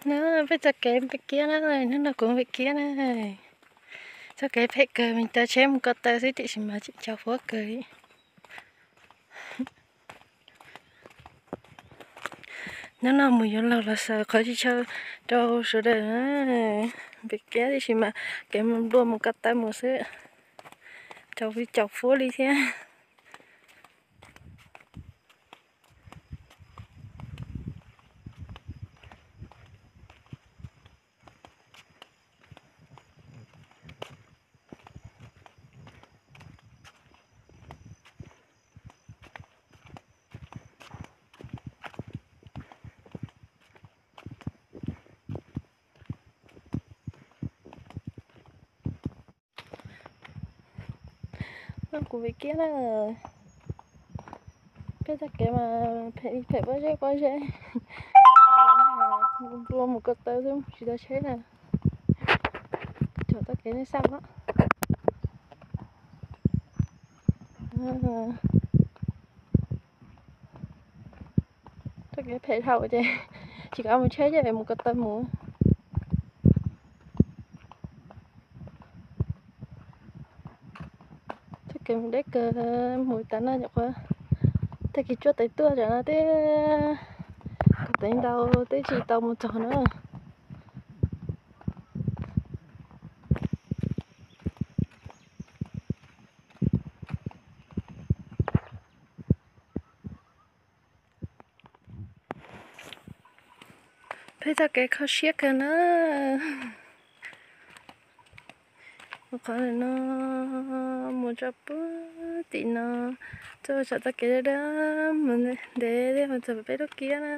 No peb txoj kev pem kiab na, hnub no kuv pem kiab na. Txoj kev phem kawg, me cov tsheb mus ko taw xwb tiam sis mas tseem tsaus fuab kawg li. Hnub no mus yuav laug los xaws qhov tsis tshau rau sawv daws na. Pem kiab tiam sis mas kev mus nplua mus ko taw mus xwb, tsaus tsaus fuab li thiab. No kuv pem kiab na. Peb txoj kev mas phem li phem pob zeb pob zeb. Nplua mus ko taw xwb tsis tau tsheb na. Cov txoj kev nej xauj na. Txoj kev phem dhau ces tsis kam mus tsheb ces mus ko taw mus. Txoj kev mus deb kawg, mus tas no nyuam qhuav tag kis tsuaj tes tuaj tam no twb kov teev ntau twb tsis tau mus txog na. Peb txoj kev kho siab kawg na. Qhov no mus tso puag tim no, txoj txoj kev dawb dawb mus ntev thiab mus txog peb lub kiab na.